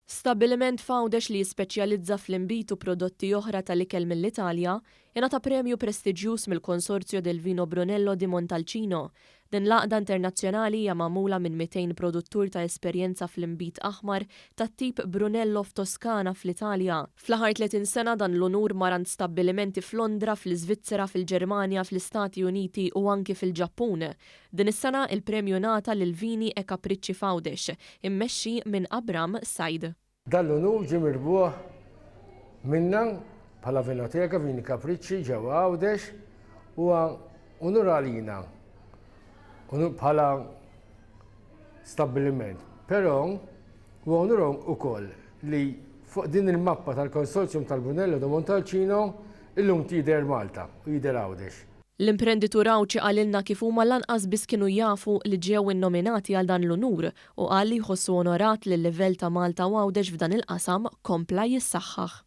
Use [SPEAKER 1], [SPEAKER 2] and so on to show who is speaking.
[SPEAKER 1] Stabbiliment f'Għawdex li jispeċjalizza fl-inbid u prodotti oħra tal-ikel mill-Italja, ingħata premju prestiġjuż mill-Consorzio del Vino Brunello di Montalcino. Din l-għaqda internazzjonali hija magħmula minn 200 produttur ta' esperjenza fl-inbid aħmar tat-tip Brunello f'Toskana fl-Italja. Fl-aħħar 30 sena dan l-unur mar għand stabbilimenti f'Londra, fl-Iżvizzera, fil-Ġermanja, fl-Istati Uniti u anki fil-Ġappun. Din is-sena il-premju ngħata lil Vini e Capricci f'Għawdex, immexxi minn Abram Said.
[SPEAKER 2] Dan l-unur ġie mirbuħ minna bħala Vinoteka Vini Capricci ġewwa Għawdex. Huwa unur għalina bħala stabbiliment, però huwa unur ukoll li fuq din il-mappa tal-Consortium tal-Brunello di Montalcino illum tidher Malta u jidher Għawdex.
[SPEAKER 1] L-imprenditur Għawdxi qalilna kif huma lanqas biss kienu jafu li ġew innominati għal dan l-unur u qal li jħossu onorat li l-livell ta' Malta u Għawdex f'dan il-qasam kompla jissaħħaħ.